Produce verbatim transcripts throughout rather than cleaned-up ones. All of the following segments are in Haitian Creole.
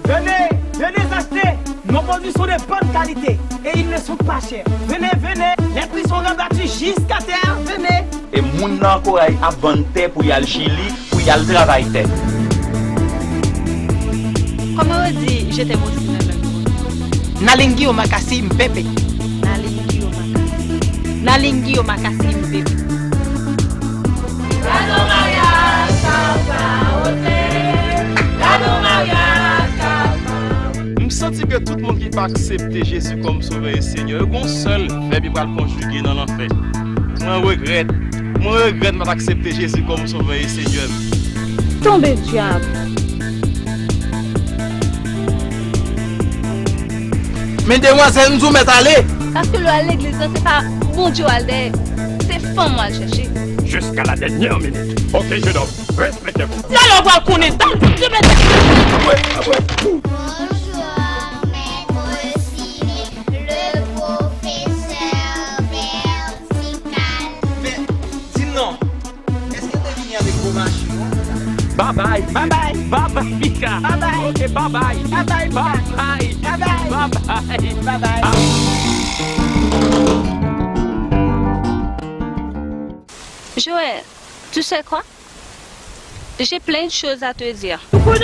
Venez, venez acheter nos produits sont de bonne qualité et ils ne sont pas chers. Venez, venez, les prix sont rabattus jusqu'à terre. Venez. E moun nan Koray ap vann tè pou y al Chili, pou y al travay tè. Kòman yo di je t'aime aussi nan lang? Nalingi yo makasi mpepe. Nalingi yo makasi. Nalingi yo makasi mpepe. Gade yon maryaj k ap pawose. Gade yon maryaj k ap pawose. M santi ke tout moun ki pa aksepte Jezi kòm Sovè e Senyè, yo gon sèl vèb yo pral konjige nan lanfè. Mwen regrèt. Mwen regrèt m pa t aksepte Jezi kòm Sovè e Senyè m. Tonbe dyab! Men demwazèl, m di w mèt ale! Paske lè w al legliz lan, se pa Bondye w al dèyè, se fanm w al chèche. Jusqu'à la dernière minute. Ok, jeune homme, respectez-vous. Talè w pral konnen, talè w pral konnen. Bonjour, maître Simé, le professeur vertical. Men, di m non, èske w te vini avèk gwo machin ou? Babay. Babay. Babay, Mika. Babay. Ok, babay. Babay, Mika. Babay. Babay. Babay. Babay. Joël, tu sais quoi? J'ai plein de choses à te dire. Venez,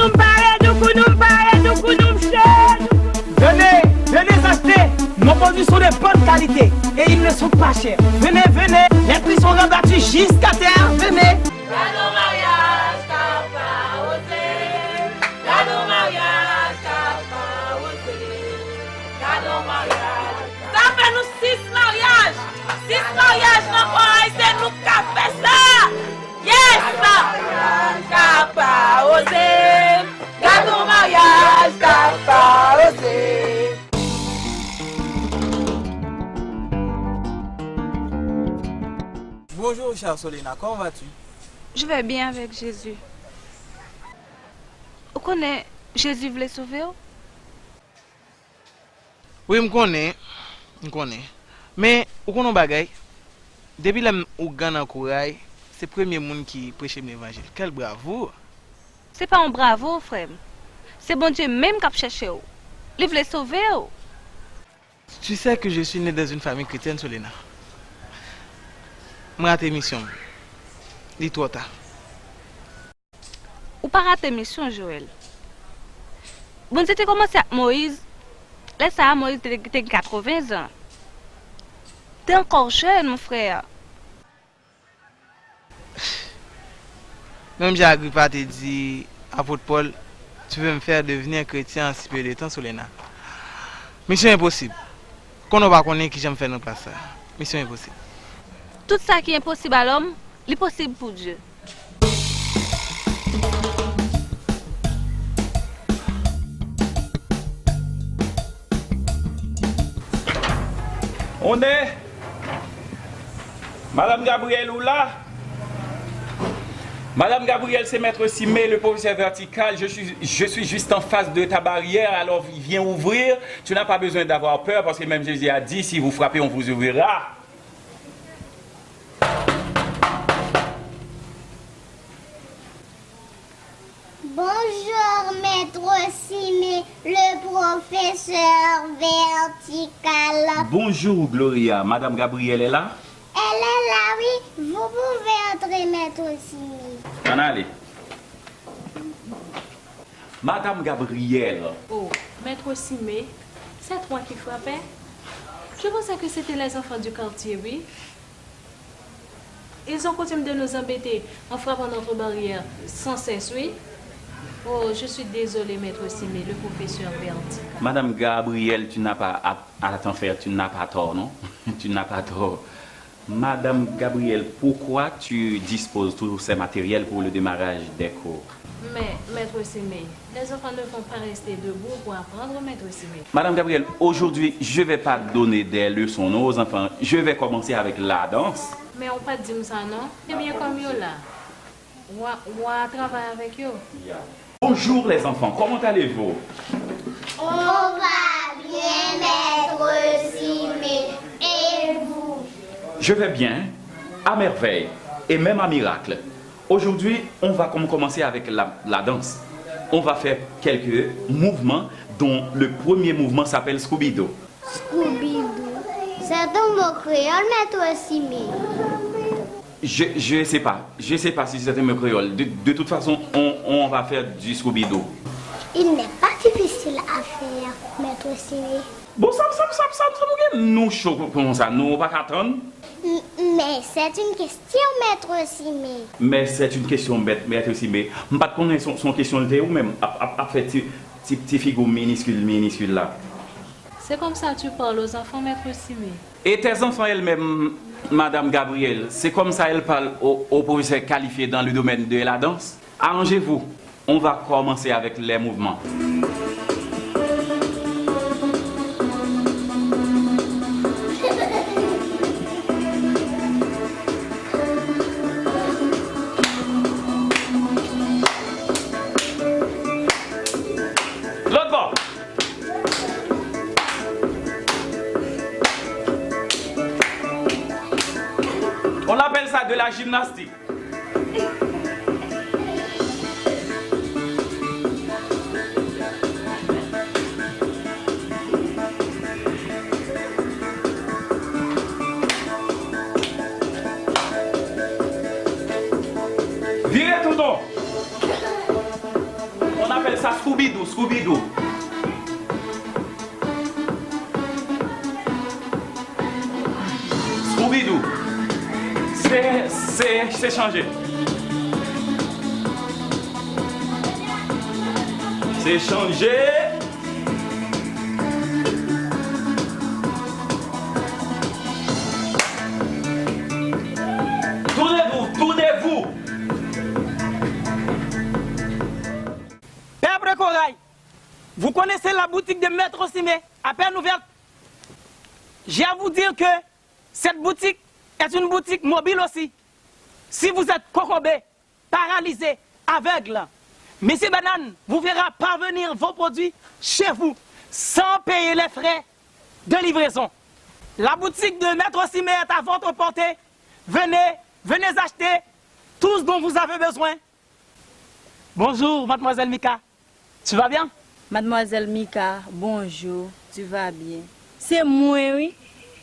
venez acheter nos produits sont de bonne qualité et ils ne sont pas chers. Venez, venez, les prix sont rabattus jusqu'à terre. Venez. Gade yon maryaj k ap pawose. Gade yon maryaj k ap pawose. Gade yon maryaj. Sa fè nou sis maryaj. Sis maryaj nan Koray, se nou k ka fè sa. Yes! K ap pawose. Gade yon maryaj k ap pawose. Bonjour, chère Solena, comment vas-tu? Je vais bien avec Jésus. Ou konnen Jezi vle sove w? Wi, m konnen. M konnen. Men, ou konnen yon bagay? Depi lè m ougan nan Koray, se premye moun ki preche m levanjil. Quelle bravoure! Se pa yon bravo, frè m. Se Bondye menm k ap chèche w. Li vle sove w. Tu sais que je suis né dans une famille chrétienne, Solena. M rate misyon m. Li twò ta. Ou pa rate misyon, Joël. Bondye te kòmanse ak Moyiz. Lè sa a, Moyiz te, te gen katreven zan. T'es encore jeune, mon frère. Menm jan Agripa te di apot Pòl, tu veux me faire devenir chrétien en si peu de temps, Solena? Misyon enposib. Konnen w pa konnen kijan m fè nan plas sa. Misyon enposib. Tout sa ki enposib a lòm, li posib pou Dye. On est Madame Gabrielle, ou la? Madame Gabrielle, c'est Maître Simé, le professeur vertical. Je suis, je suis juste en face de ta barrière, alors viens ouvrir. Tu n'as pas besoin d'avoir peur, parce que même Jésus a dit, si vous frappez, on vous ouvrira. Bonjour, Maître Simé, le professeur vertical. Bonjour, Gloria. Madame Gabrielle est là? Elle est là, oui. Vous pouvez entrer, Maître Simé. Ann ale. Madame Gabrielle. Oh, Maître Simé, c'est toi qui frappais? Je pensais que c'était les enfants du quartier, oui. Ils ont coutume de nous embêter en frappant notre barrière sans cesse, oui. Oh, je suis désolé, Maître Simé, le professeur vertical. Madame Gabrielle, tu n'as pas à, à t'en faire, tu n'as pas tort, non? Tu n'as pas tort. Madame Gabrielle, pourquoi tu disposes tous ces matériels pour le démarrage des cours? Mais, Maître Simé, les enfants ne vont pas rester debout pour apprendre, Maître Simé. Madame Gabrielle, aujourd'hui, je vais pas donner des leçons, non, aux enfants. Je vais commencer avec la danse. Men ou pa t di m sa non. Ebyen, kòm yo la, w a, w a travay avèk yo. Bonjour les enfants, comment allez-vous? On va bien, Maître Simé. Et vous? Je vais bien, à merveille, et même à miracle. Aujourd'hui, on va com- commencer avec la, la danse. On va faire quelques mouvements dont le premier mouvement s'appelle Scooby-Doo. Scooby-Doo. C'est un mot créole, maître Simé. Je, je sais pas. Je sais pas si c'est un mot créole. De, de toute façon, on, on va faire du Scooby-Doo. Il n'est pas difficile à faire, maître Simé. Bon, sa, sa, sa, sa, sa nou gen nou cho konsa, nou pa ka tann. Mais c'est une question, maître Simé. Mais c'est une question, maître, maître Simé. M pa t konnen son, son kesyon l te ou menm ap, ap, ap fè ti, ti, ti figi w miniskil, miniskil la. C'est comme ça tu parles aux enfants, maître Simé. Et tes enfants elles-mêmes, Madame Gabrielle, c'est comme ça elles parlent aux, aux professeurs qualifiés dans le domaine de la danse. Arrangez-vous, on va commencer avec les mouvements. Lòt bò. On appelle ça de la gymnastique. Vire tou don. On appelle ça Scooby-Doo, Scooby-Doo. Scooby-Doo. Se, se, se chanje. Se chanje. Tournez-vous, tournez-vous. Peuple Corail, vous connaissez la boutique de Maître Simé, à peine ouverte. J'ai à vous dire que cette boutique est une boutique mobile aussi. Si vous êtes kokobé, paralysé, aveugle, Monsieur Banane vous fera parvenir vos produits chez vous sans payer les frais de livraison. La boutique de Maître Simé est à votre portée. Venez, venez acheter tout ce dont vous avez besoin. Bonjour, mademoiselle Mika. Tu vas bien? Mademoiselle Mika, bonjou, tu vas bien? Se mwen wi.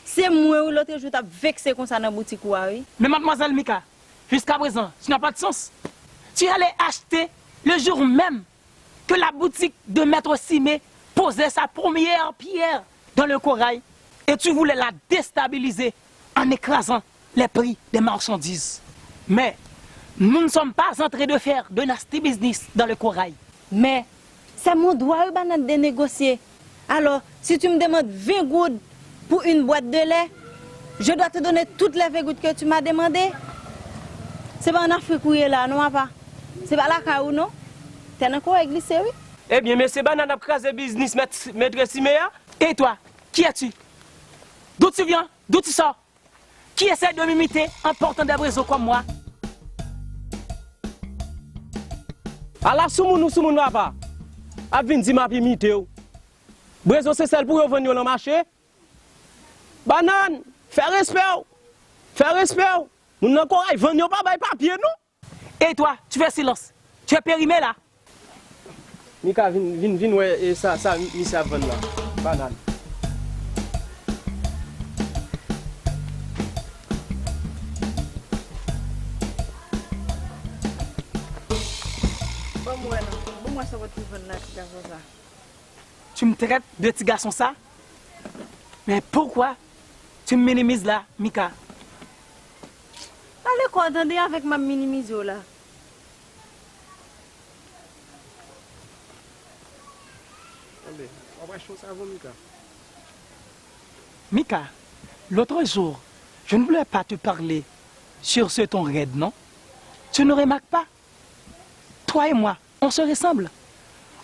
Se mwen wi, lotrejou w t ap vekse konsa nan boutik ou a wi. Mais mademoiselle Mika, jusqu'à présent, tu n'as pas de sens. Tu allais acheter le jour même que la boutique de Maître Simé posait sa première pierre dans le corail et tu voulais la déstabiliser en écrasant les prix des marchandises. Mais nous ne sommes pas en train de faire de nasty business dans le corail. Mais c'est mon droit wi Banane de négocier. Alors, si tu me demandes vingt gourdes pour une boîte de lait, je dois te donner toutes les vingt gourdes que tu m'as demandé. Se pa an Afrik ou ye la non apa. Se pa lakay ou non. Tè nan korèy glise wi. Ebyen mesye Banane ap kraze biznis mèt, mèt Simé a. Et toi, qui es-tu? D'où tu viens? D'où tu sors? Qui essaie de m'imiter en portant des brezos comme moi? Ala soumoun ou soumoun papa. Ap vin di m ap imite w. Brezo se sèl pou yo vann yo nan mache. Banane, fè respè w. Fè respè w. Moun nan koray vann yo pa bay papye non. Et toi, tu fais silence. Tu es périmé là. Mika vin, vin, vin wè e sa, sa misye ap vann la. Banane. Ban m wè non. Ban m wè sa w ap vann la ti gason sa. Tu me traites de ti gason sa? Mais pourquoi tu me minimises là, Mika? Pale kò w tande avèk m ap minimize w la. Anben, w ap achte yon savon Mika. Mika, l'autre jour, je ne voulais pas te parler sur ce ton raide, non? Tu ne remarques pas? Toi et moi, on se ressemble.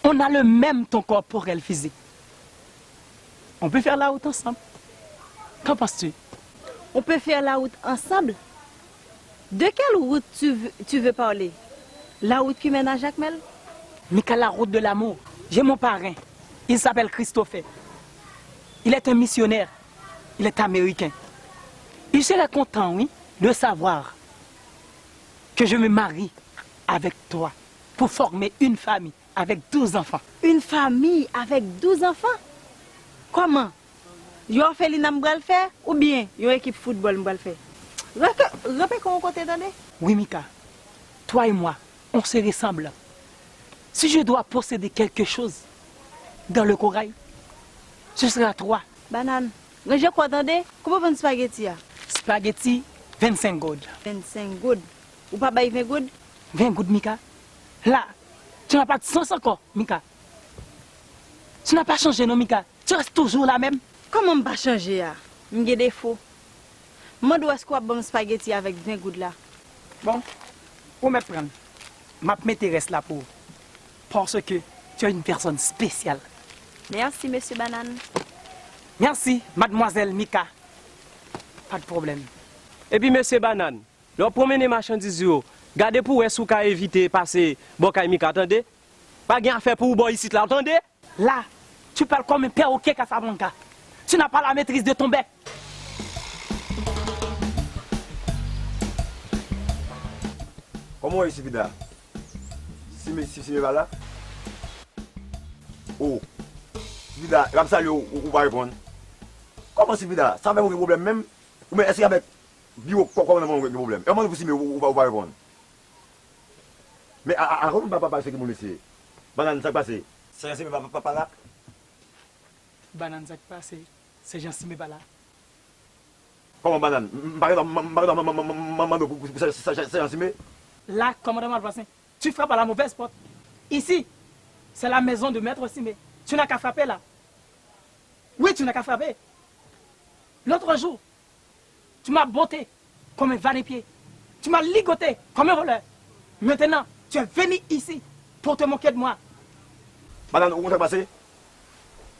On a le même ton corporel physique. On peut faire la route ensemble. Qu'en penses-tu? On peut faire la route ensemble? De quelle route tu veux, tu veux parler? La route qui mène à Jacmel? Mika, la route de l'amour. J'ai mon parrain. Il s'appelle Christopher. Il est un missionnaire. Il est américain. Il serait content, oui, de savoir que je me marie avec toi pour former une famille avec douze enfants. Une famille avec douze enfants? Kòman? Yon òfelina m pral fè oubyen yon ekip foutbòl m pral fè? Ranke, ranpe kò w yon kote, tande? Oui, Mika, toi et moi, on se ressemble. Si je dois posséder quelque chose dans le corail, ce sera toi. Banann, ranje kò w, tande? Kòman vann spaghetti a? Spaghetti, vennsenk goud. Vennsenk goud? Ou pa bay ven goud? Ven goud, Mika? Là, tu n'as pas de sens encore, Mika. Tu n'as pas changé, non, Mika. Tu restes toujours là même. Kòman m pa chanje a? M gen defo. M mande w èske w ap ban m spaghetti avèk ven goud la? Bon, ou mèt pran l. M ap mete rès la pou ou. Parce que tu es une personne spéciale. Merci, mesye Banann. Merci, mademoiselle Mika. Pa de problème. Epi mesye Banann, lè w ap pwomennen machandiz yo, gade pou w wè si w ka evite pase bò kay Mika, tande? Pa gen afè pou ou bò isit la, w tande? Là, tu parles comme un perroquet Casablanca. Tu n'as pas la maîtrise de ton bec. Kòman w ye, Sipida? Sime, si, Sime pa la? O. Sipida, m ap salye w, ou, ou pa reponn. Kòman, Sipida? Sa fè m gen pwoblèm menm? Ou menm, èske avèk biwo kò-, kòmandan mwen gen pwoblèm? E w mande pou Sime, ou, ou pa, ou pa reponn. Men a, a, a, kòman papa, papa se ki moun mesye? Banann, sa k pase? Sèjan Sime pa, pa, pa la? Banann, sa k pase? Sèjan Sime pa la? Kòman Banann? M, m pa gen dwa, m, m pa gen dwa m, m, m, m, m, mande w pou, pou, pou Sèjan, Sèjan, Sèjan Sime? Là, commandant Malvoisin, tu frappes à la mauvaise porte. Ici, c'est la maison de maître Sime. Tu n'as qu'à frapper là. Oui, tu n'as qu'à frapper. L'autre jour, tu m'as botté comme un va-n-pied. Tu m'as ligoté comme un voleur. Maintenant, tu es venu ici pour te moquer de moi. Banann, ou konn sa k pase?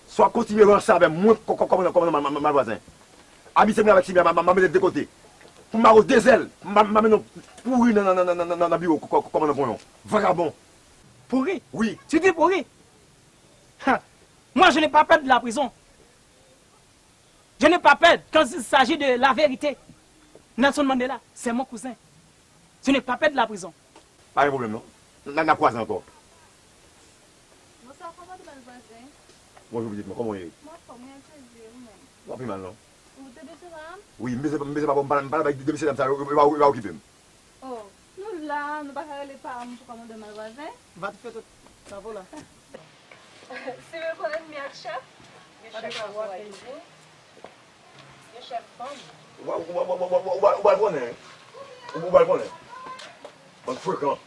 Si w ap kontinye ranse avè m, mwen, kò-, kò-, kòmandan, kòmandan Mal-, Mal-, Malvwazen, amitye mwen avèk Sime a, m a, m a, m a mete l de kote. Pou m mare w de zèl, m a, m a mennen w pouri nan, nan, nan biwo kò-, kò-, kòmandan Ponyon. Vagabon. Pourri? Oui. Tu dis pourri? Ha! Moi, je n'ai pas peur de la prison. Je n'ai pas peur quand il s'agit de la vérité. Nelson Mandela, c'est mon cousin. Je n'ai pas peur de la prison. Pa gen pwoblèm non. N a, n a kwaze ankò. Bonswa, kòman w ye, Malvwazen? Bonjou pitit mwen, kòman w ye? Mwen anfòm, mwen anfòm, ou menm? Mwen pi mal non. Ou te bezwen pa m? Wi, m bezwen, m bezwen pa m, m pa, m pa bay de mesye dam sa yo, yo, yo, yo pa okipe m. Oh, nou la, nou pa ka rele pa m pou kòmandan Malvwazen? Va te fè tout travay la. Si mwen konn ènmi ak chèf, gen chèf anvoye. Gen chèf fanm. Ou pral konnen. Ou pral konnen. Bann frekan.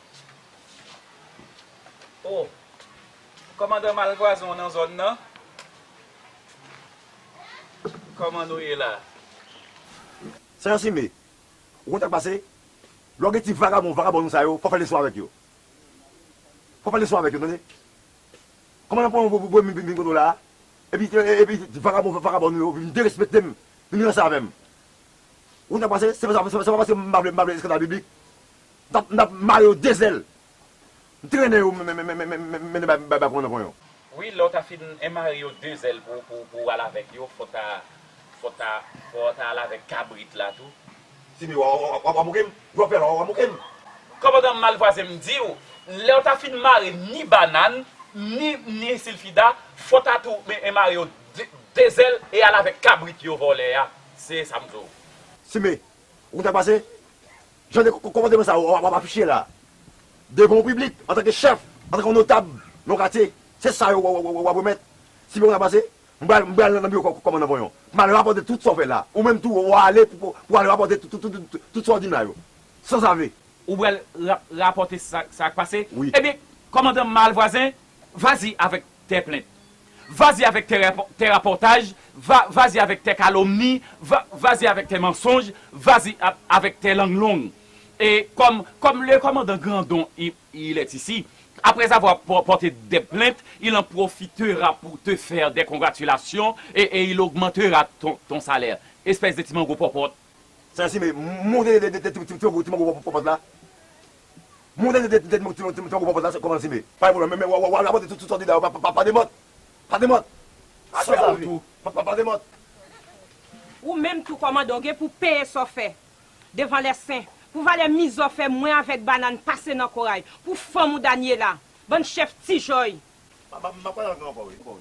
Oh, kòmandan Malvwazen nan zòn nan? Kòman nou ye la? Sèjan Sime, ou konn sa k pase? Lè w gen ti vagabon, vagabon nou sa yo, fò w fè leson avèk yo. Fò w fè leson avèk yo, tande? Kòman nan pwen pou, pou, pou vin, vin kote w la a? Epi, e, epi ti vagabon, vagabon nou yo vin derespekte m, vin ranse avè m. Ou konn sa k pase? Se pa, se pa, se pa paske m pa vle, m pa vle eskandal piblik. M t ap, m t ap mare yo de zèl. M trennen yo, m, m, mennen bay, bay, bay kòmandan Ponyon. Wi, lè w ta fin enmare yo de zèl pou, pou, pou w al avèk yo, fò w ta, fò w ta, fò w ta al avèk kabrit la tou. Sime, w a, w a, w a, w a moke m? Jwè w fè la, w a moke m? Kòmandan Malvwazen, m di w, lè w ta fin mare ni Banann, ni, ni Silfida, fò w ta tou men, enmare yo de, de zèl e al avèk kabrit yo vòlè a. Se sa m di w. Sime, ou konn sa k pase? Jan de kò-, kòmandman sa w ap, w ap afiche la, devan yon piblik, antanke chèf, antanke yon notab nan yon katye, se sa yo w, w, w, w, w ap remèt. Sime, ou konn sa k pase? M pral, m pral nan biwo kò-, kòmandan Ponyon. M al rapòte tout sa w fè la. Ou menm tou, w ale pou, pou, pou w al rapòte tout, tout, tout, tout, tout sa w di m la yo. Sanzave. Ou pral ra-, rapòte sa, sa k pase? Wi. Ebyen, kòmandan Malvwazen, vas-y avec tes plaintes. Vas-y avec tes rapò-, tes rapòtaj, va, vas-y avec tes calomnies, va, vas-y avec tes mensonges, vas-y a-, avec tes langues longues. E comme, comme le commandant Grandon, il, il est ici, après avoir por-, porté des plaintes, il en profitera pour te faire des congratulations et, et il augmentera ton, ton salaire. Espèce de ti mango pòpòt. Sèjan Sime, monte de, de, de, de ti, ti, ti mango pòpòt la. Monte de, de, de ti, ti, ti mango pòpòt la, kòmandan Sime. Pa gen pwoblèm, men, men, w a, w a, w a rapòte tout, tout sa w di la yo, pa, pa, pa, pa demòt. Pa demòt. Sanzave. Pa, pa, pa demòt. Ou menm tou, kòmandan, w gen pou w peye sa w fè devan lèsen. Pou valè mizè w fè mwen avèk Banann pase nan koray. Pou fanm ou Daniela. Bann chèf ti jòy.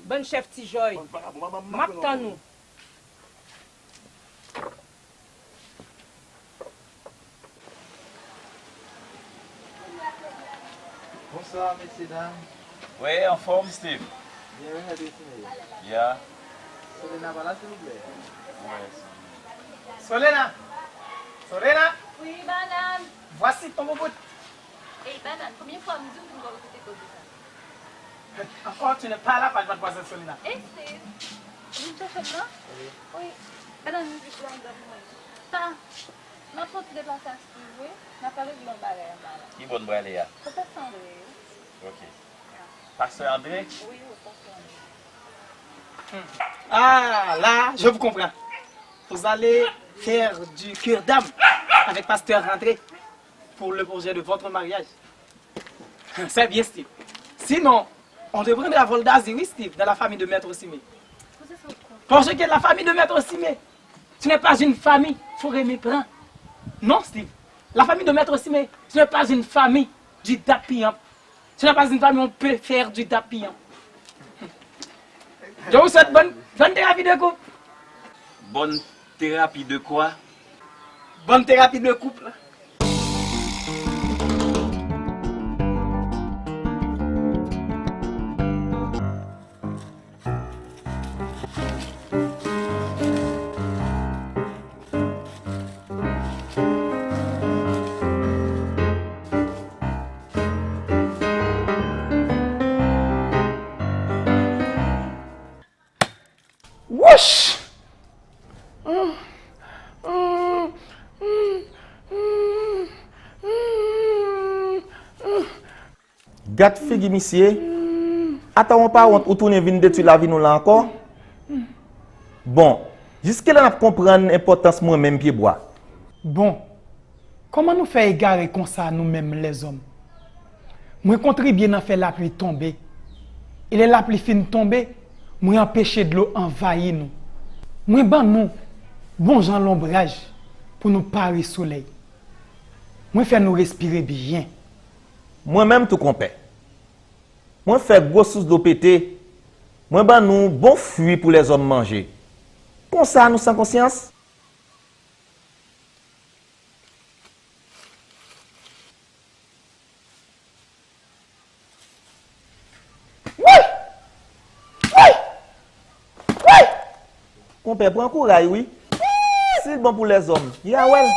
Bann chèf ti jòy. M ap tann ou. Bonswa, mesye dam. Wi, anfòm, Steve? Byen, wi, mèt Résine. Ya. Solena pa la, silvouplè? Wi. Solena! Solena! Wi, Banann. Voici ton boubout. Ey, Banann, konbyen fwa m di w pou m pa okipe koze sa? Encore, tu n'es pas à la page, mademoiselle Solena. Ey, Steve, ou vin chèche m nan? Wi. Wi. Banann, m jis la anndan pou mwen. Sa, n ap soti deplase a Steve, wi. N ap al regle yon bagay anba la. Ki bò n prale a? Kote Sandre? Ok. Pastè André? Wi, wi, pastè André. Ah, là, je vous comprends. Vous allez faire du cure-dame avec pasteur André pour le projet de votre mariage. C'est bien, Steve. Sinon, on te prendra vol d'Asie, oui, Steve, dans la famille de Maître Simé. Parce que la famille de Maître Simé, ce n'est pas une famille, faut aimer prend. Non, Steve. La famille de Maître Simé, ce n'est pas une famille du dappiyanp. Ce n'est pas une famille où on peut faire du dappiyanp. Je vous souhaite bonne, bonne thérapie de couple. Bonne thérapie de quoi? Bonne thérapie de couple. Wouch! Gad figi misye. Ata w pa wont ou tounen vin detwi lavi nou la ankò? Bon, jiskilè n ap konprann enpòtans mwen menm pyebwa? Bon, kòman nou fè egare konsa nou menm lèzòm? Mwen kontribye nan fè lapli tonbe. E lè lapli fin tonbe, mwen anpeche dlo anvayi nou. Mwen ban nou bon jan lonbraj pou nou pare solèy. Mwen fè nou respire byen. Mwen menm tou, konpè. Mwen fè gwo sous dlo pete. Mwen ban nou bon fwi pou lèzòm manje. Konsa nou san konsyans? Woy! Woy! Woy! Konpè, pran kouray wi. Si l bon pou lèzòm, y a wè l.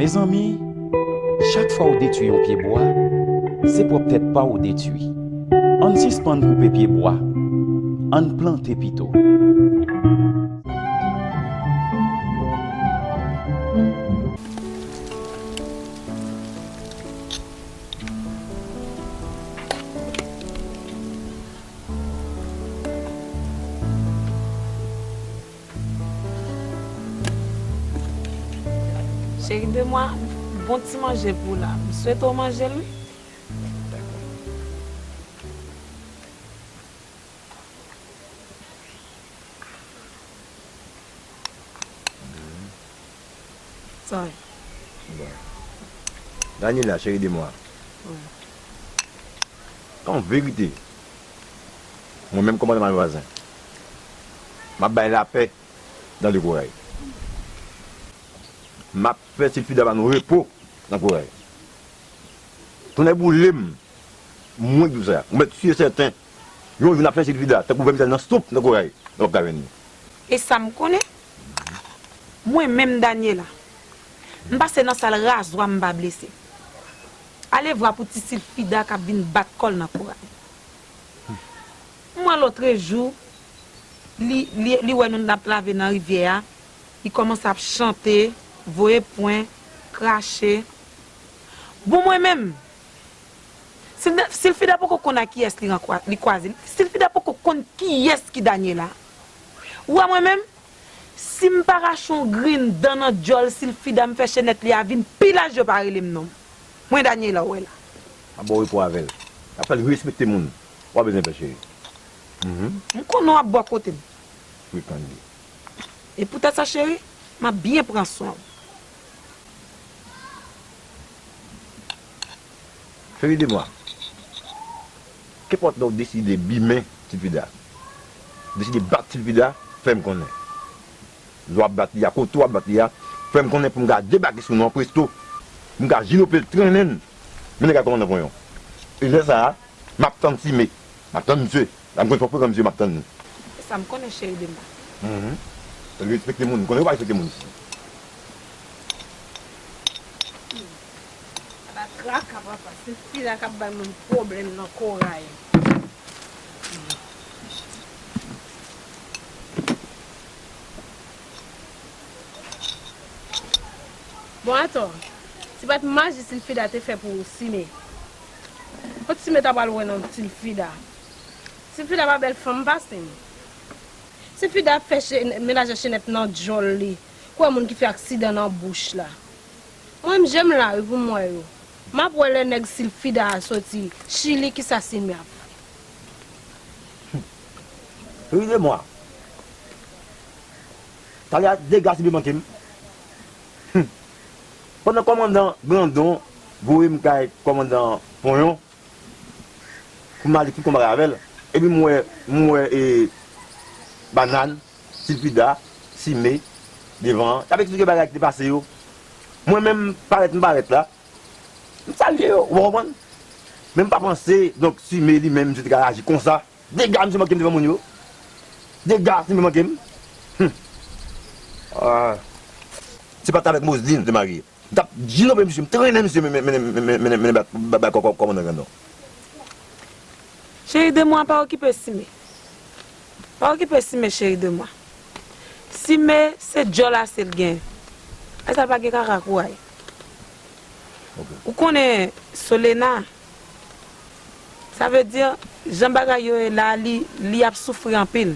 Mezanmi, chak fwa w detwi yon pyebwa, se pwòp tèt pa w ou detwi. Ann sispann koupe pyebwa, ann plante pito. Cheri de mwa, bon ti manje pou w la. M swete w manje l wi. Sa ye? Bon. Daniela, cheri de mwa. Wi. An verite, mwen menm kòmandan Malvwazen, m ap bay lapè nan Lekoray. M ap fè Silfida ba nou repo nan Koray. Tonnè boule m, mwen k di w sa. Ou mèt si e sèten, yon jou n ap fè Silfida tankou vèmisèl nan soup nan Koray, nou p ap ka jwenn li. E sa m konnen, mwen menm Daniela, m pase nan sal razwa m pa blese. Alevwa pou ti Silfida k ap vin bat kò l nan Koray. M wè lotrejou, li, li, li wè nou n ap lave nan rivyè a, li kòmanse ap chante, voye pwen, krache. Bon, mwen menm, Silda-, Silfida poko konn ak kiyès li rankwa-, li kwaze. Silfida poko konn kiyès ki Daniela. Ou wè mwen menm, si m pa rache yon grenn dan nan djòl Silfida, m fè chenèt li a vin pi laj, yo pa rele m non. Mwen Daniela w wè la. M ap ba w repo avè l. N ap fè l respekte moun. W a bezwen fè, cheri. Mhm. M konnen w ap bò kote m. Frekan li. E poutèt sa, cheri, m ap byen pran swen w. Cheri de mwa, kenpòt lè w deside bimen Silfida, deside bat Silfida, fè m konnen. Lè w ap bat li a, kote w ap bat li a, fè m konnen pou m ka debake sou nou an presto, pou m ka jilope l, trennen l, mennen l kay kòmandan Ponyon. E lè sa a, m ap tann Sime, m ap tann misye. La m konn fòk pran misye, m ap tann li. Se sa m konnen, cheri de mwa. Mhm. Respekte moun, m konnen ou pa respekte moun isi. Sa pa traka, papa. Se fi la k ap bay moun pwoblèm nan koray. Bon, atò, se pa t maji Silfida te fè pou Sime. Kot Sime ta pral wè nan Silfida? Silfida pa bèl fanm pase m. Silfida ap fè chen-, menaj a chenèt nan djòl li. Kwè moun ki fè aksidan nan bouch la. Mwen menm, je m la wi pou m wè yo. M ap wè lè nèg Silfida a soti Chili, kisa Sime ap fè. Ri de mwa. Talè a dega Sime manke m. Hum. Pandan kòmandan Grandon voye m kay kòmandan Ponyon pou m ale fout konba avè l, epi m wè, m wè, e, Banàn, Silfida, Sime, devan an, y ap eksplike bagay ki te pase yo. Mwen menm, parèt m parèt la, m salye yo, ou konprann? Men m pa panse, donk, Sime li menm, misye te ka aji konsa. Dega misye manke m devan moun yo. Dega Sime manke m. Hum. Ah. Se pa t avèk Moseline m te marye. M t ap jilope misye, m trennen misye, mennen, mennen, mennen, mennen, mennen bay, bay, bay kò-, kò-, kòmandan Grandon. Cheri de mwa, pa okipe Sime. Pa okipe Sime, cheri de mwa. Sime, se djòl ase l gen. Ay sa pa gen kaka kouray. Ok. Ou konnen Solena, sa vle di, jan bagay yo ye la, li, li ap soufri anpil.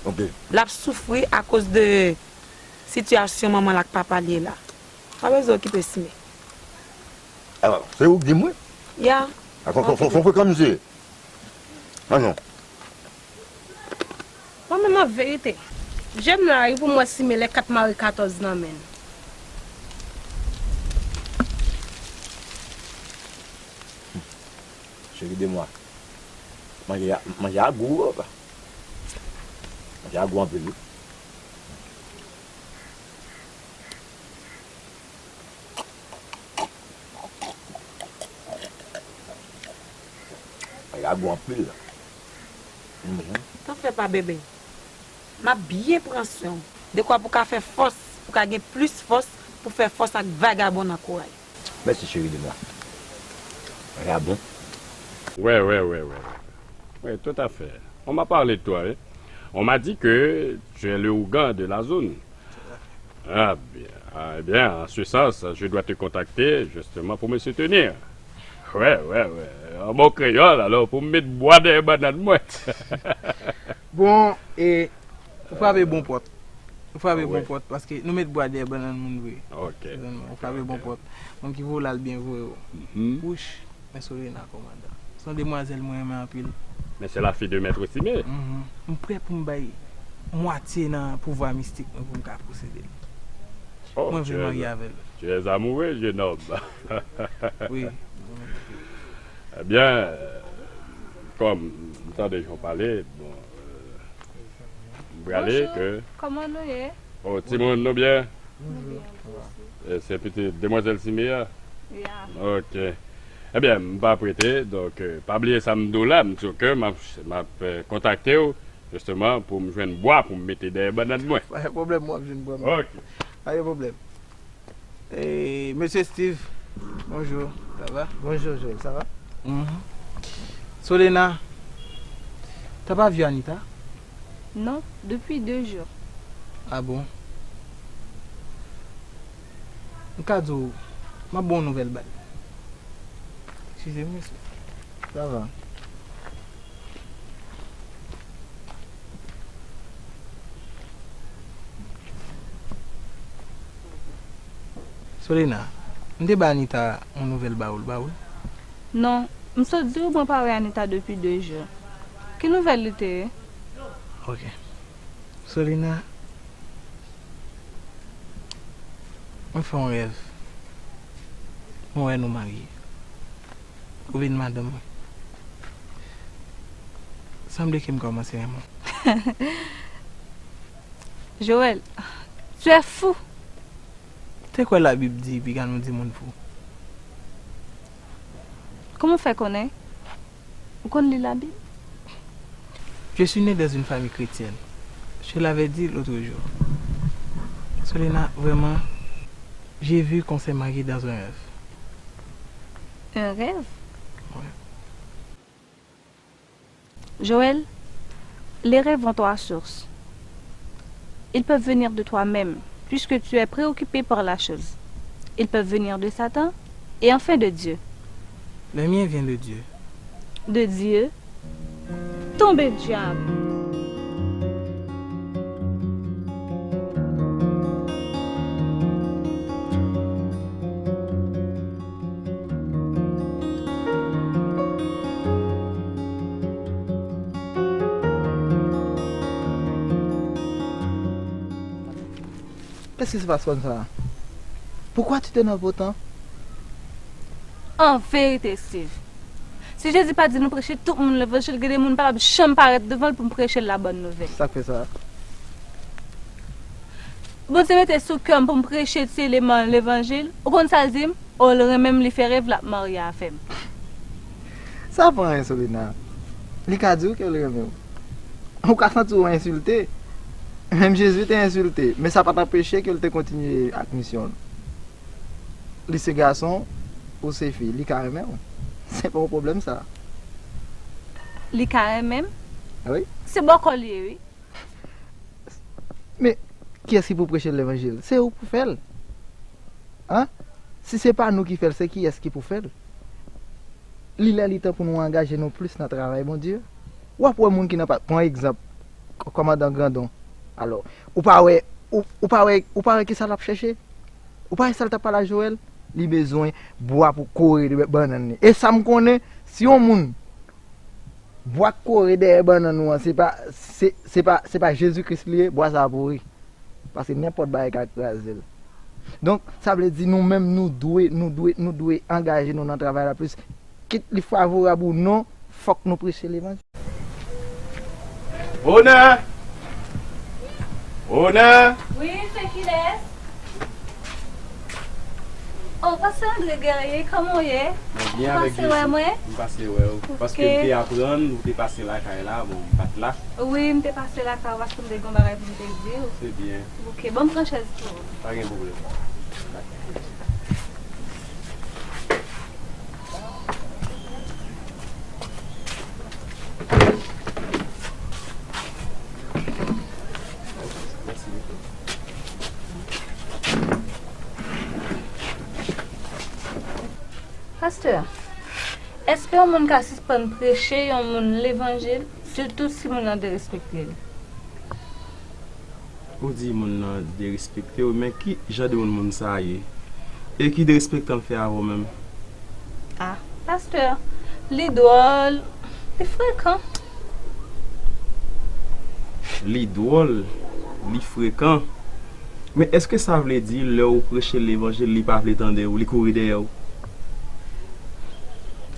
Ok. L ap soufri akoz de sitiyasyon manman l ak papa l ye la. Pa bezwen okipe Sime. Ah, se ou k di m wi? Ya. Ah, fò, fò, fò, fò frekan misye. Ah non. Mwen menm an verite, je m la wi pou m wè Sime lè kat mare katòz nan men l. Cheri de mwa. Manje a, manje a gou, papa. Manje a gou anpil wi. Bagay la gou anpil. Mhm. Tanfè pa bebe. M ap byen pran swen w. Dekwa pou ka fè fòs, pou ka gen plis fòs, pou fè fòs ak vagabon nan koray. Mèsi cheri de mwa. Vagabon. Ouais, ouais, ouais, ouais, ouais. Oui, tout à fait. On m'a parlé de toi, hein. On m'a dit que tu es le ougan de la zone. Ah bien, ah, eh bien, en ce sens, je dois te contacter justement pour me soutenir. Ouais, ouais, ouais. An bon kreyòl, alò, pou m met bwa dèyè bannann mwen. Bon, e, ou frape bon pòt. Ou frape bon pòt, paske nou met bwa dèyè bannann moun vre. Ok. Ou frape bon pòt. Moun ki voye l al byen voye w. Mhm. Wouch. Men Solena kòmandan. Se yon demwazèl mwen renmen anpil. Men se la fille de Maître Simé. Mhm. M prè pou m bay mwatye nan pouvwa mistik mwen pou m ka posede l. Oh, mwen vle marye avè l. Tu es amoureux, jeune homme. Wi. Ebyen, kòm m tande jan w pale, bon, euh, m prale ke... Bonjou, kòman nou ye? Oh, timoun, nou byen? Nou byen, mèsi. E se pitit demwazèl Simé a? Ya. Ok. Ebyen, m p ap rete, donk, euh, pa bliye sa m di w la, m di w ke m ap, m ap, euh, kontakte w, jisteman, pou m jwenn bwa pou m mete dèyè bannann mwen. Pa gen pwoblèm, w ap jwenn bwa. Ok. Pa gen pwoblèm. E, mesye Steve, bonjou, sa va? Bonjou, Joël, sa va? Mhm. Solena, t'as pas vu Anita? Non, depuis deux jours. Ah bon? M ka di w, m ap ba w nouvèl bal. Eskize m, mesye. Sa va? Solena, m te ba Anita yon nouvèl ba ou, l ba ou l? Non, m sot di w mwen pa wè Anita depi de jou. Ki nouvèl li te ye? Ok. Solena, Mwen fè yon rèv. Mwen wè nou marye. Ou vin madanm mwen. Sanble ke m kòmanse renmen w. Joël, tu es fou. Te kwè Labib di piga nou di moun fou. Kòman w fè konnen? Ou konn li Labib? Je suis né dans une famille chrétienne. Je l'avais dit l'autre jour. Solena, vraiment, j'ai vu qu'on s'est marié dans un rêve. Un rêve? Ouais. Joël, les rêves ont trois sources. Ils peuvent venir de toi-même, puisque tu es préoccupé par la chose. Ils peuvent venir de Satan et enfin de Dieu. Le mien vient de Dieu. De Dieu? Tonbe dyab! Qu'est-ce qui se passe comme ça? Pourquoi tu t'énerves autant? An verite, Steve, si Jezi pa di nou preche tout moun levanjil, gen de moun m pa p ap janm parèt devan l pou m preche l labòn nouvèl. Sa k fè sa? Bondye mete sou kè m pou m preche ti eleman levanjil. Ou konn sa l di m? O, l renmen m, li fè rèv l ap marye avè m. Sa pa anyen, Solena. Li ka di w ke l renmen w. Ou ka santi w ensilte. Menm Jezi te ensilte, men sa pa t anpeche ke l te kontinye ak misyon l. Li se gason, ou se fi, li ka renmen w. Se pa yon pwoblèm sa. Li ka renmen m? Wi. Se bòkò l ye, wi. Men, kiyès ki pou preche levanjil? Se ou pou fè l. An? Si se pa nou ki fè l, se kiyès ki pou fè l? Li lè li tan pou nou angaje nou plis nan travay Bondye. W ap wè moun ki nan pa, pran egzanp, k- kòmandan Grandon. Alò, ou pa wè, ou, ou pa wè, ou pa wè kisa l ap chèche? Ou pa wè sa l t ap pale a Joël? Li bezwen bwa pou kore de bannann li. E sa m konnen, si yon moun, bwa k kore dèyè bannann ou an, se pa, se, se pa, se pa Jezi Kris li ye, bwa sa a pouri. Paske nenpòt bagay ka kraze l. Donk, sa vle di nou menm nou dwe, nou dwe, nou dwe angaje nou nan travay la plis. Kit li favorab ou non, fòk nou preche levanjil. Onè! Onè! Wi, se kilès? Oh, pastè André Guerrier, kòman w ye? Mwen byen Ou avèk pase wè Jezi. Mwen? M pase wè w. Paske m te aprann ou te pase lakay la, bon, m pa t la. Wi, m te pase lakay ou paske m te gen yon bagay pou m te di w. Se byen. Ok, ban m pran chèz pou ou. Pa gen pwoblèm. Pastè, èske yon moun ka sispann preche yon moun levanjil, sitou si moun nan derespekte l? Ou di moun nan derespekte w, men ki jan de moun moun sa a ye? E ki derespektan l fè avè w menm? Ah, pastè, li dwòl, li frekan. Li dwòl, li frekan. Men èske sa vle di lè w preche levanjil, li pa vle tande w, li kouri dèyè w?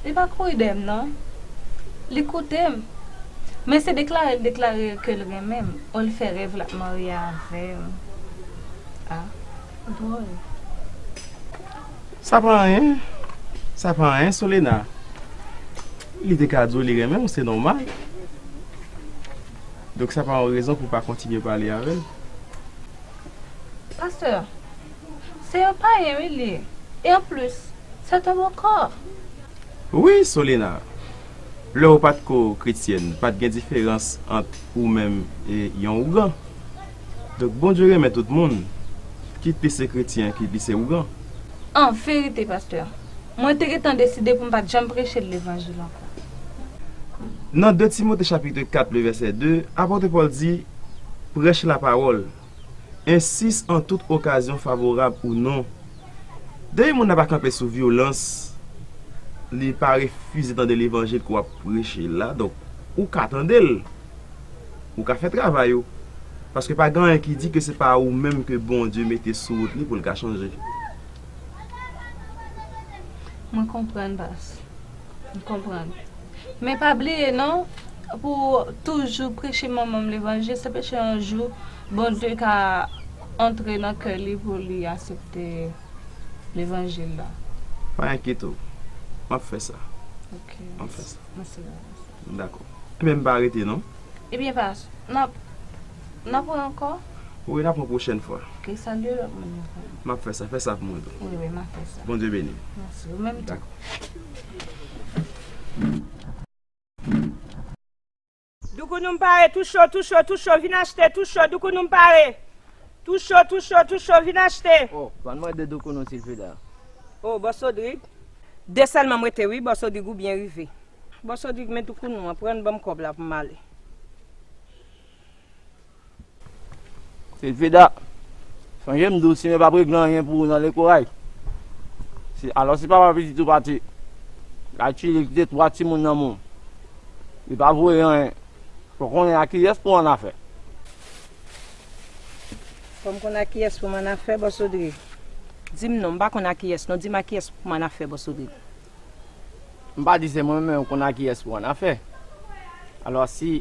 Li pa kouri dèyè m non. Li koute m. Men se deklare l deklare ke l renmen m. O, l fè rèv l ap marye avè m. Ah, dwòl. Sa pa anyen. Sa pa anyen, Solena. Li te ka di w li renmen w, se nòmal. Donk sa pa yon rezon pou w pa kontinye pale avè l. Pastè, se yon payen wi li ye. E anplis, se yon bòkò. Wi, Solena. Lè w pa t ko kretyèn, pa t gen diferans ant ou menm e yon ougan. Donk Bondye renmen tout moun, kit li se kretyen, kit li se ougan. An verite, pastè, mwen te gentan deside pou m pa t janm preche levanjil ankò. Nan de Timote chapit kat, le vèsè de, apot Pòl di, prèche lapawòl, ensis an tout okazyon favorab ou non. Depi moun nan pa kanpe sou vyolans, li pa refize tande levanjil ke w ap preche la, donk, ou ka tande l, ou ka fè travay ou. Paske pa gen anyen ki di ke se pa ou menm ke Bondye mete sou wout li pou l ka chanje. Mwen konprann, pas. M konprann. Men pa bliye non, pou toujou preche manman m levanjil, se peche yon jou Bondye ka antre nan kè li pou li aksepte levanjil la. Pa enkyete w. M ap fè sa. Ok. M ap fè sa. Mèsi. Dakò. Men m pa rete non. Ebyen, pas, n ap, n ap wè ankò? Wi, n ap wè pwochèn fwa. Ok, salye lòt moun yo. M ap fè sa, fè sa pou mwen tou. Wi, wi, m ap fè sa. Bondye beni. Mèsi, ou menm tou. Dakò. Doukounou m pare, tou cho, tou cho, tou cho, vin achte, tou cho, doukounou m pare. Tou cho, tou cho, tou cho, vin achte. Oh, pa mande doukounou Silfida. Oh, Bòs Rodrig. De sèlman m rete wi, Bòs Rodrig ou byen rive. Bòs Rodrig, men doukounou an, pran ban m kòb la pou m ale. Silfida, sonje m di w si men p ap regle anyen pou ou nan lekoray. Si, alò si papa pitit ou pati, l al chili kite twa timoun nan men w. Li pa voye anyen. Fò w konnen a kiyès pou w annafè. Fò m konn a kiyès pou m annafè, Bòs Rodrig. Di m non, m pa konn a kiyès non, di m a kiyès pou m annafè, Bòs Rodrig. M pa di se mwen menm ou konn a kiyès pou w annafè. Alò si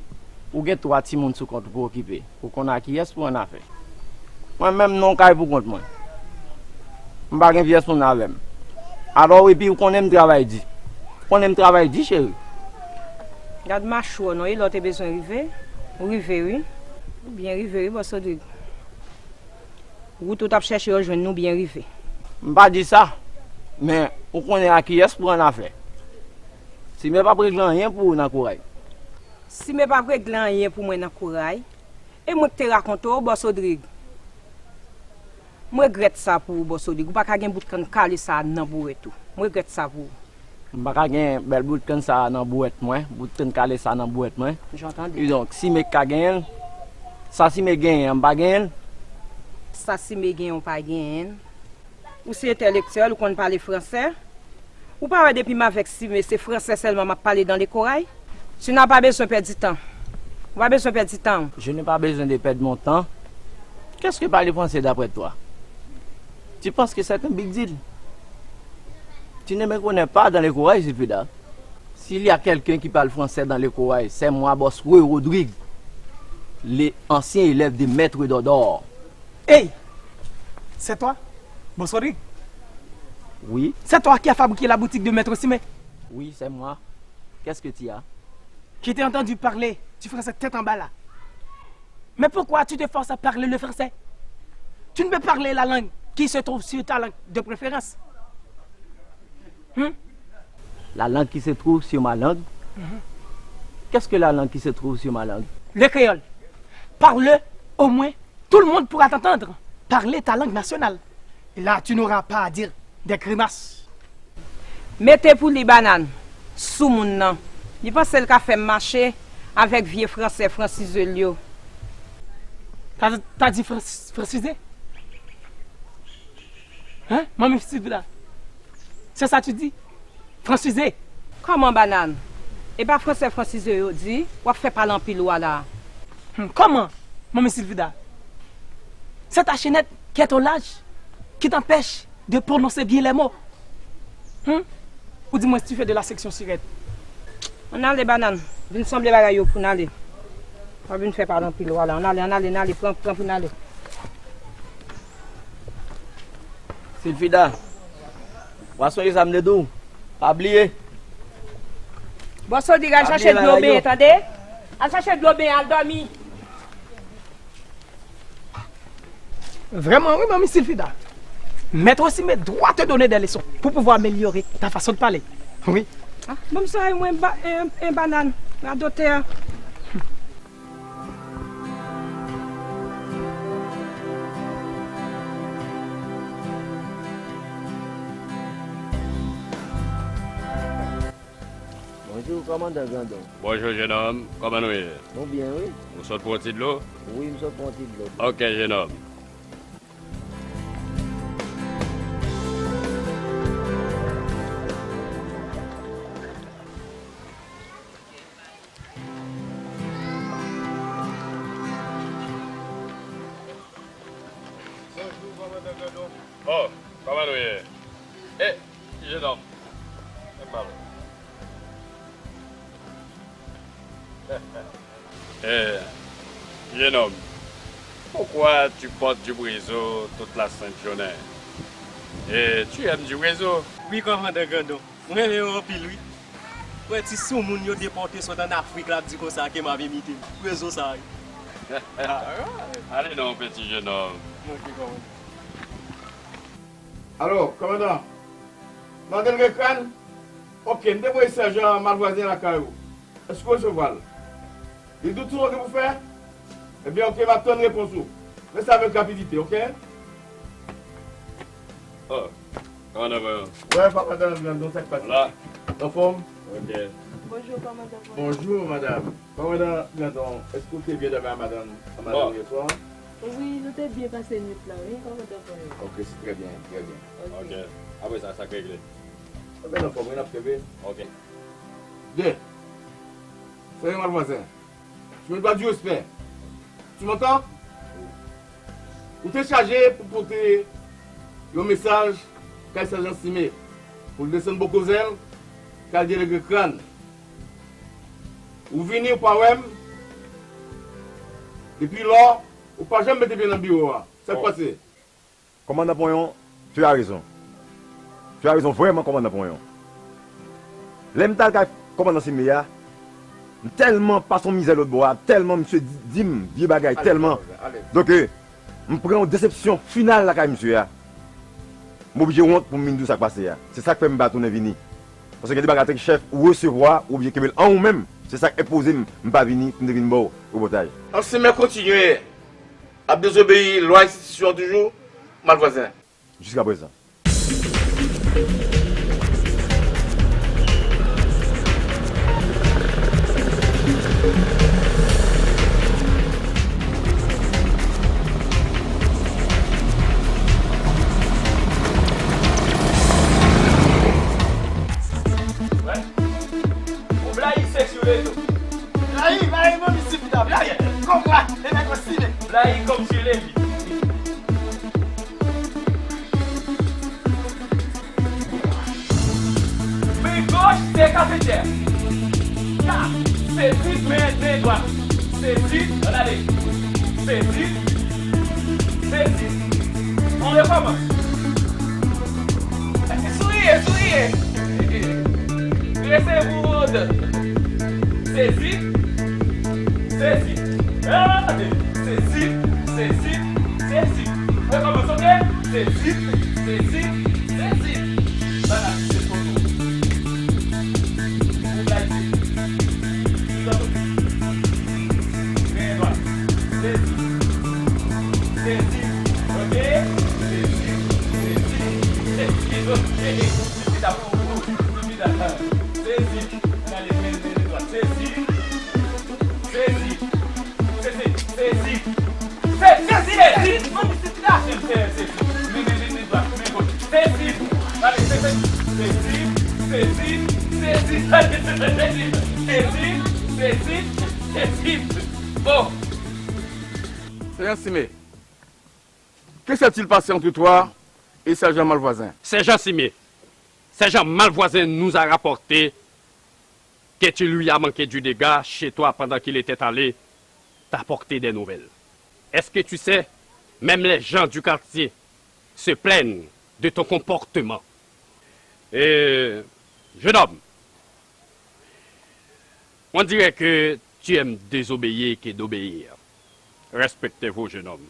ou gen twa timoun sou kont ou pou okipe, ou konn a kiyès pou w annafè. Mwen menm non kay pou kont mwen. M pa gen pyès moun avè m. Alò epi ou konnen m travay di. Ou konnen m travay di cheri. Gad machwè w non, e lè w te bezwen rive, ou rive wi. Ou byen rive wi, Bòs Rodrig. Wout ou t ap chèche yo jwenn nou byen rive. M pa di sa, men ou konnen a kiyès pou w annafè. Si men p ap regle anyen pou ou nan koray. Si men p ap regle anyen pou mwen nan koray, e mwen k te rakonte w, Bòs Rodrig. M regrèt sa pou ou, Bòs Rodrig. Ou pa ka gen bout kann kale sa a nan bouwèt ou. M regrèt sa pou ou. M pa ka gen bèl bout kann sa a nan bouwèt mwen, bout kann kale sa a nan bouwèt mwen. Jan w tande. Kidonk, si men k ka genyen l, sa si men genyen an, m pa genyen l. Sa si men genyen w pa genyen l. Ou se entèlektyèl, ou konn pale fransè. Ou pa wè depi m avèk Sime, se fransè sèlman m ap pale dans le koray? Tu n'as pas besoin pèdi tan. Ou pa bezwen pèdi tan w. Je n'ai pas besoin de perdre mon temps. Qu'est-ce que parler français d'après toi? Tu penses que c'est un big deal? Tu ne me connais pas dans le koray, Silfida. S'il y a quelqu'un qui parle français dans le koray, c'est moi, Bòs Rodrig, l'ancien élève de Maître Dodor. Hey! C'est toi, Bòs Rodrig? Oui, C'est toi qui as fabriqué la boutique de Maître Simé? Oui, c'est moi. Qu'est-ce que tu as? Je t'ai entendu parler du français tête en bas là. Mais pourquoi tu te forces à parler le français? Tu ne peux parler la langue qui se trouve sur ta langue de préférence. Hmm? La langue qui se trouve sur ma langue? Qu'est-ce que la langue qui se trouve sur ma langue? Le créole. Parle-le au moins. Tout le monde pourra t'entendre. Parler ta langue nationale. Et là, tu n'auras pas à dire des grimaces. Mete pou li banann, soumoun nan. Li panse l ka fè m mache avèk vye fransè fransize l yo. T'as, t'as dit frans-, francisé? Hein, Mamie Sylvie là? C'est ça tu dis? Francisé? Kòman banann? E pa fransè fransize yo di, w ap fè pale anpil ou a la. Hmm, comment, Mamie Sylvida? C'est ta chaînette qui est au large, qui t'empêche de prononcer bien les mots. Hmm? Ou du moins tu fais de la section sirène. Ann ale banann, vin sanble bagay yo pou n ale. W ap vin fè pale anpil ou a la. Ann ale, ann ale, ann ale, pran, pran pou n ale. Silfida, w a sonje sa m te di w, pa bliye. Bòs Rodrig, al chache dlo benyen, tande? Al chache dlo benyen, al dòmi. Vraiment, oui, Mamie Sylvida. Maître Simé doit te donner des leçons pour pouvoir améliorer ta façon de parler. Oui. Ah, bon, m sa mwen ba, en, en banann, radotè. Bonjou, kòmandan Grandon. Bonjou, jenòm. Kòman nou ye? Nou byen, wi. Ou sot pran yon ti dlo? Wi, m sot pran yon ti dlo. Ok, jenòm. Oh, kòman nou ye? Eh, jenòm. Fè m pale. Eh, jeune homme, pourquoi tu portes du Brézo toute la sainte journée? Eh, tu aimes du Brézo? Wi, kòmandan Grandon. Mwen renmen yo anpil, wi. Wè ti soumoun yo depòte sot ann Afrik la ap di konsa ke m ap imite Brézo sa, wi. Alright. Allez donc, petit jeune homme. Ok, kòmandan. Alo, kòmandan. Madanm gen kran? Ok, m te voye sèjan Malvwazen lakay ou. Èske w resevwa l? Li di w tout sa w gen pou fè? Ebyen, ok, m ap tann repons ou. Fè sa avèk rapidite, ok? Oh, kòmandan Voyon. Wè, kòmandan Grandon, sa k pase? La. Anfòm? Ok. Bonjou, kòmandan Voyon. Bonjou, madanm. Kòmandan Grandon, èske w te byen dòmi a madanm, a madanm yè swa? Wi, nou te byen pase nwit lan, wi, kòmandan Voyon. Ok, se trè byen, trè byen. Ok. Ok. Apre sa, sa k regle? Ebyen, anfòm, wi, n ap kenbe. Ok. De. Sèjan Malvwazen. Tu me dois du respect. Tu m'entends? Ou te chaje pou pote yon mesaj kay sèjan Sime, pou l desann bò koze l, kay delege kran. Ou vini, ou pa wè m. Depi lò, ou pa janm mete pye nan biwo a. Sa k pase? Kòmandan Ponyon, tu as raison. Tu as raison vrèman, kòmandan Ponyon. Lè m t al kay kòmandan Sime a, m tèlman pase yon mizè lòt bò a, tèlman misye di, di m vye bagay, tèlman. Donk, eh, m pran yon desepsyon final lakay misye a. M oblije wont pou m vin di w sa k pase a. Se sa k fè m pa tounen vini. Paske gen de bagay antanke chèf ou resevwa, ou oblije kenbe l an ou menm. Se sa k enpoze m, m pa vini, pou m te vin ba w repòtaj. An Sime kontinye ap dezobeyi lwa enstitisyon an toujou, Malvwazen. Jiskaprezan. Ou blayi se sou rezo. Blayi, blayi, manmi, si pita, blayi. Kòm la, e nèg yo simen. Blayi kòm si levi. Men goch se kafetyè. Ka, se trip, men, men dwat. Se trip, ann ale. Se trip, se trip. On rekòmans. Souriye, souriye. Rete woude. Se trip, se trip. Gade, se trip, se trip, se trip. Rekòmans, ok? Se trip, se trip, se trip. Banna, se foto. Ou blayi. Men dwat. Se trip. Se trip. Ok? Se trip, se trip, se trip. Ok. Se trip. Ann ale, men, men, men dwat. Se trip. Se trip. Se, se, se trip. Se, se, se trip. Mwen di se trip. Se, se, se trip. Men, men, men, men dwat. Men goch. Se trip. Gade, se, se, se trip. Se trip. Se trip. Gade, se, se, se trip. Se trip. Se trip. Se trip. Se trip. Bon. Sèjan Sime, que s'est-il passé entre toi et sergent Malvoisin? Sergent Sime, sergent Malvoisin nous a rapporté que tu lui as manqué du dégât chez toi pendant qu'il était allé t'apporter des nouvelles. Est-ce que tu sais, même les gens du quartier se plaignent de ton comportement. Et, jeune homme, on dirait que tu aimes désobéir que d'obéir. Respectez-vous, jeune homme.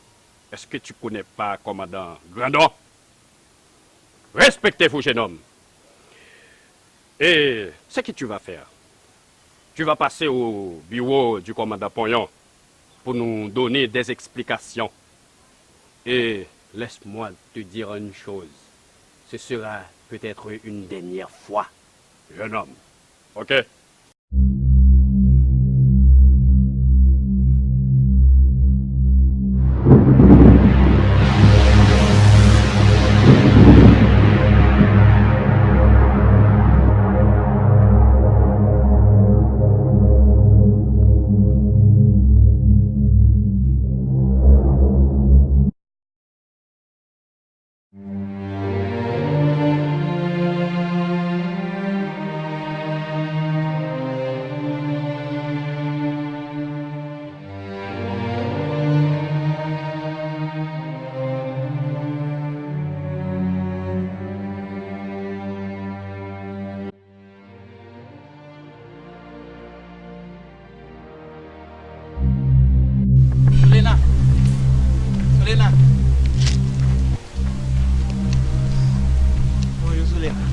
Est-ce que tu connais pas commandant Grandon? Respectez-vous, jeune homme. Et ce que tu vas faire, tu vas passer au bureau du commandant Ponyon pour nous donner des explications. Et laisse-moi te dire une chose. Ce sera peut-être une dernière fois, jeune homme. Ok? Lena. Bonjou, Soulena.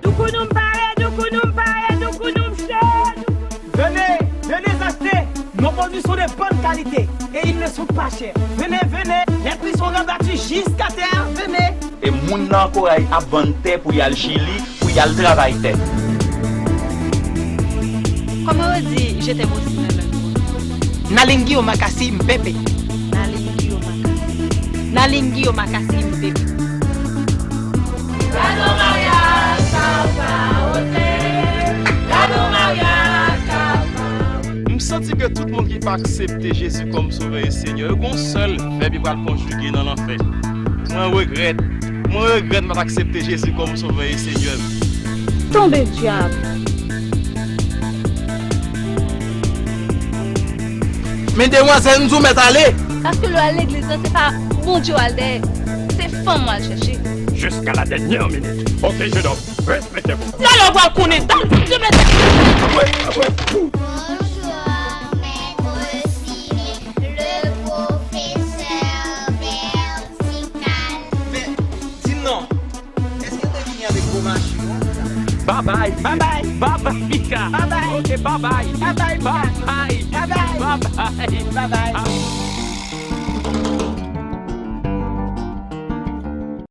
Doukounou m pare, doukounou m pare, doukounou m cho. Venez, venez acheter nos produits sont de bonne qualité et ils ne sont pas chers. Venez, venez, les prix sont rabattus jusqu'à terre, venez. E moun nan ankoray ap vann tè pou y al Chili, pou y al travay tè. Kòman yo di je t'aime aussi nan lang ou? Nalingi omakasi mpepe. Nalingi omakasi. Nalingi omakasi mpepe. Gade yon maryaj k ap kawote. Gade yon maryaj k ap kawote. M santi ke tout moun ki pa aksepte Jezi kòm Sovè e Senyè, yo gon sèl vèb yo pral konjige nan lanfè. Mwen regrèt. Mwen regrèt m pa t aksepte Jezi kòm Sovè e Senyè m. Tonbe dyab! Men demwazèl, m di w mèt ale! Paske lè w al legliz lan, se pa Bondye w al dèyè, se fanm w al chèche. Jusqu'à la dernière minute. Ok, jeune homme, respectez-vous. Lè w pral konnen, tann, se mèt. Apre, apre. Bonjour, maître Simé, le professeur Bertical. Men, di m non, èske w te vini avèk gwo machin an? Babay. Babay. Babay, Mika. Babay. Ok, babay. Babay, Mika. Babay. Babay. Babay. Babay.